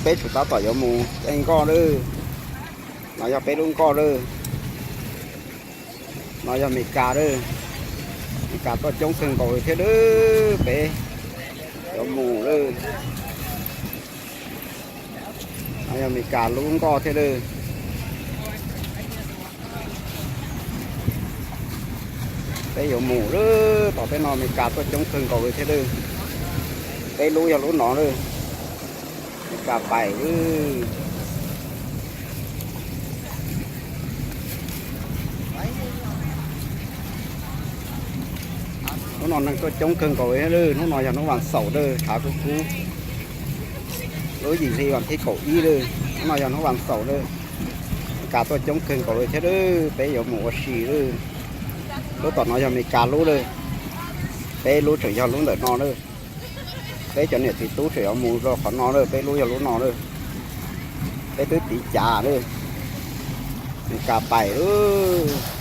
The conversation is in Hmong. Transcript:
Peb tseem tab tom yuav mus caij nkoj lawm. No yog peb lub nkoj lawm. No yog Amelikas lawm. Amelikas tuaj coob kawg nkaus li thiab lawm, peb yuav mus lawm. No yog Amelikas lub nkoj thiab lawm. Peb yuav mus lawm, tom peb no Amelikas tuaj coob kawg nkaus li thiab lawm. Peb lub yog lub no lawm. Amelikas pais lawm. Hnub no neeg tuaj coob kawg nkaus li thiab lawm, hnub no yog hnub vas xaum lawm, tshav kub kub. Lub yim hli vas thib kaum ib lawm, hnub no yog hnub vas xaum lawm. Amelikas tuaj coob kawg nkaus li thiab lawm, peb yuav mus ua si lawm. Lub tom no yog Amelikas lub lawm. Peb lub tseem yog lub ntawm no lawm. Peb cov niam txiv tub tseem yuav mus rau qhov no lawm, peb lub yog lub no lawm. Peb twb tiv cav lawm. Amelikas pais lawm.